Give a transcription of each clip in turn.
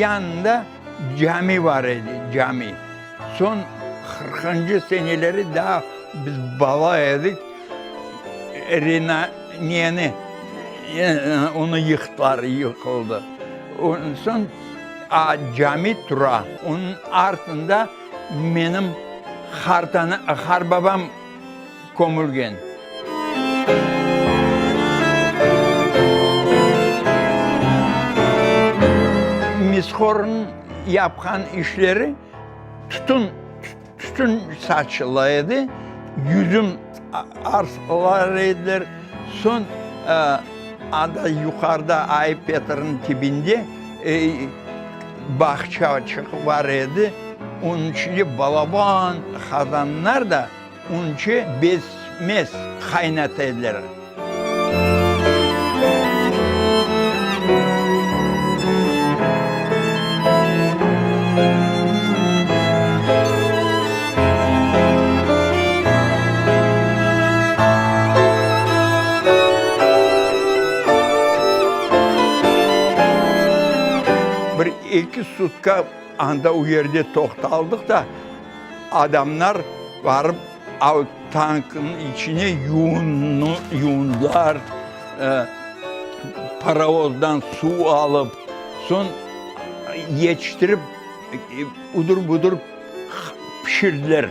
Yanında cami bar edi, cami. Soñ qırqıncı seneleri daa biz bala edik, neni, onı yıqtılar, yıqıldı. Ondan soñ cami tura, onıñ artında menim qartana, qarbabam kömülgen. Mishornıñ yapqan işleri tütün, tütün saçıla edi, yüzüm arsılar ediler. Soñ anda yuqarıda Ay-Petrniñ tibinde bağçaçıq bar edi, onıñ içinde balaban qazanlar da Unçı bezmez qaynata ediler. Bir eki sutka anda o yerde toqtaldıq da, Adamlar barıp av tankınıñ içine yuvundılar, parovozdan suv alıp, soñ yetiştirip, udur-budur pişirdiler.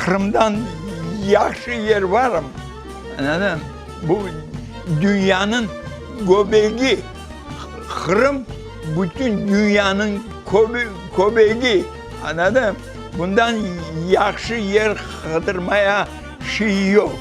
Qırımdan yahşı yer varmı? Bu dünyanıñ göbegi. Qırım bütün dünyanıñ köbegi. Añladın? Bundan yahşı yer qıdırmaya şey yoq.